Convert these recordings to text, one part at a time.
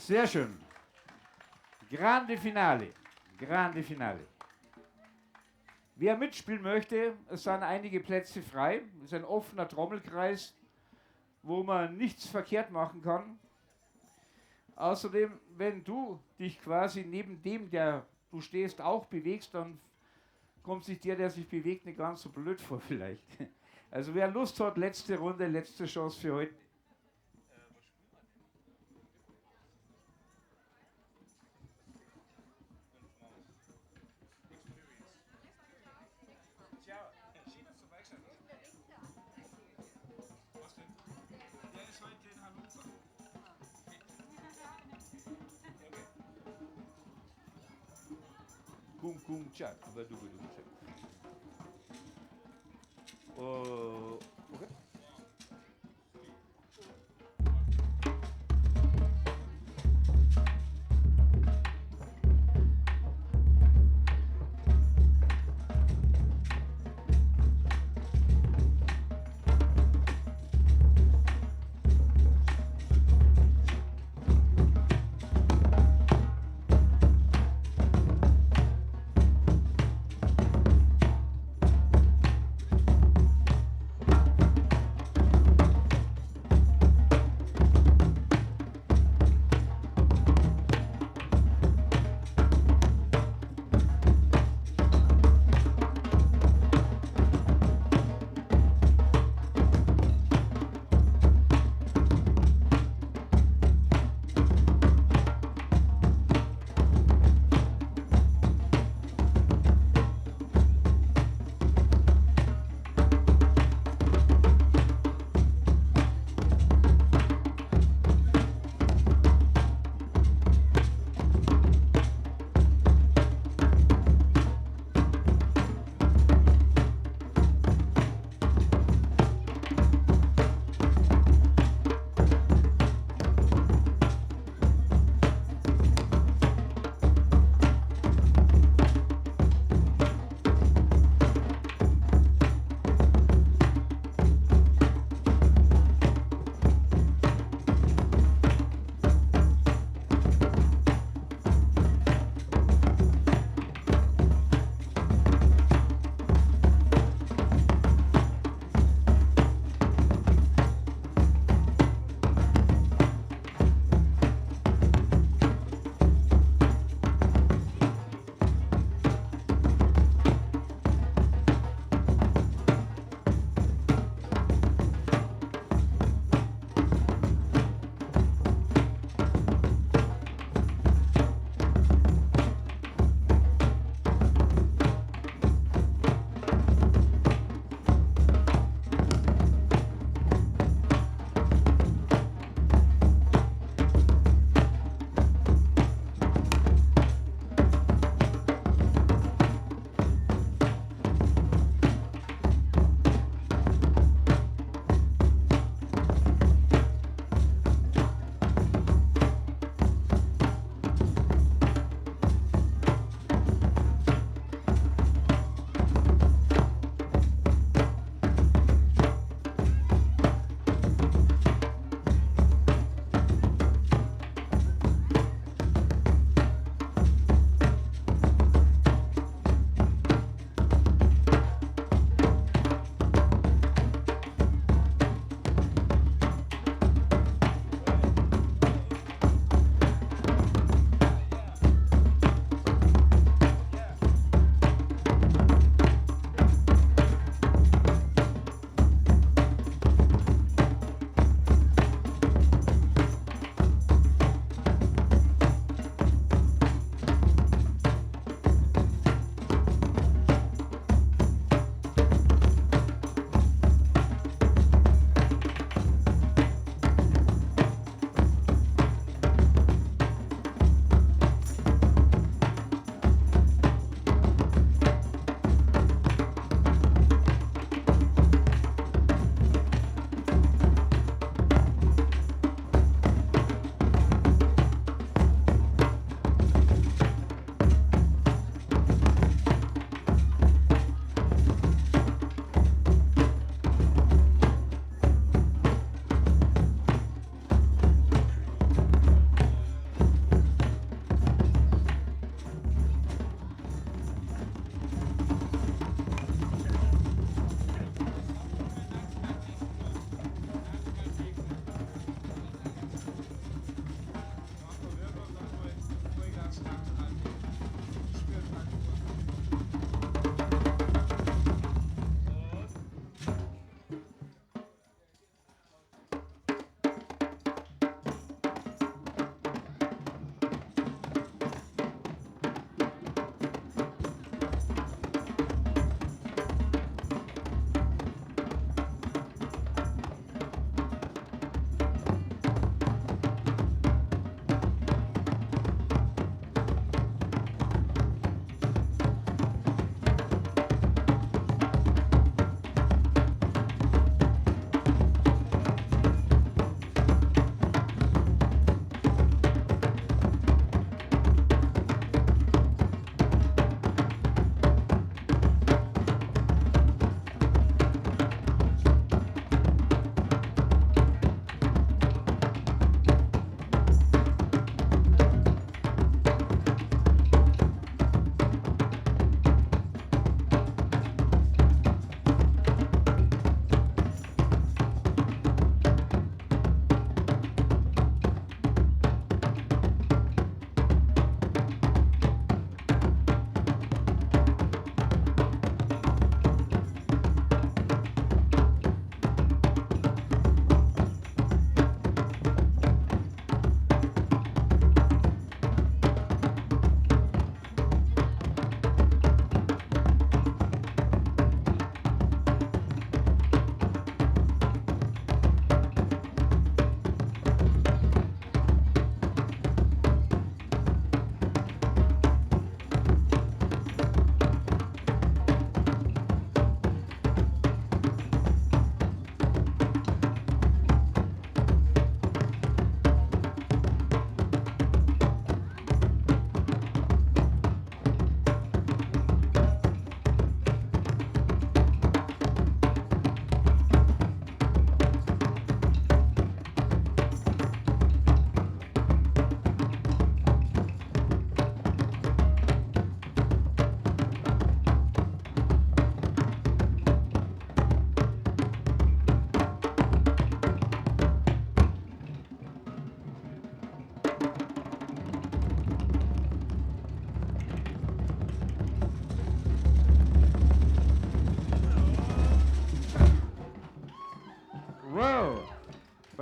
Sehr schön. Grande Finale. Grande Finale. Wer mitspielen möchte, es sind einige Plätze frei. Es ist ein offener Trommelkreis, wo man nichts verkehrt machen kann. Außerdem, wenn du dich quasi neben dem, der du stehst, auch bewegst, dann kommt sich der, der sich bewegt, nicht ganz so blöd vor vielleicht. Also wer Lust hat, letzte Runde, letzte Chance für heute. Kum kum cha, ba du ba du cha. Okay.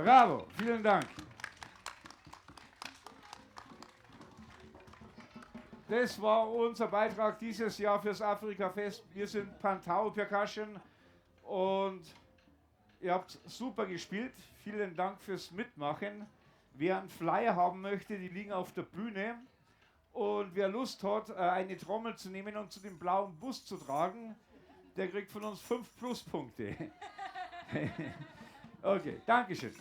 Bravo, vielen Dank. Das war unser Beitrag dieses Jahr fürs Afrika-Fest. Wir sind Pantau Percussion und ihr habt super gespielt. Vielen Dank fürs Mitmachen. Wer einen Flyer haben möchte, die liegen auf der Bühne. Und wer Lust hat, eine Trommel zu nehmen und zu dem blauen Bus zu tragen, der kriegt von uns 5 Pluspunkte. Okay, Dankeschön.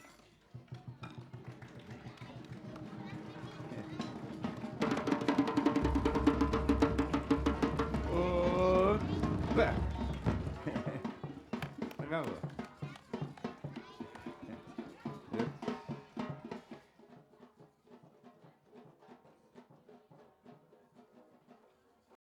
Und bravo.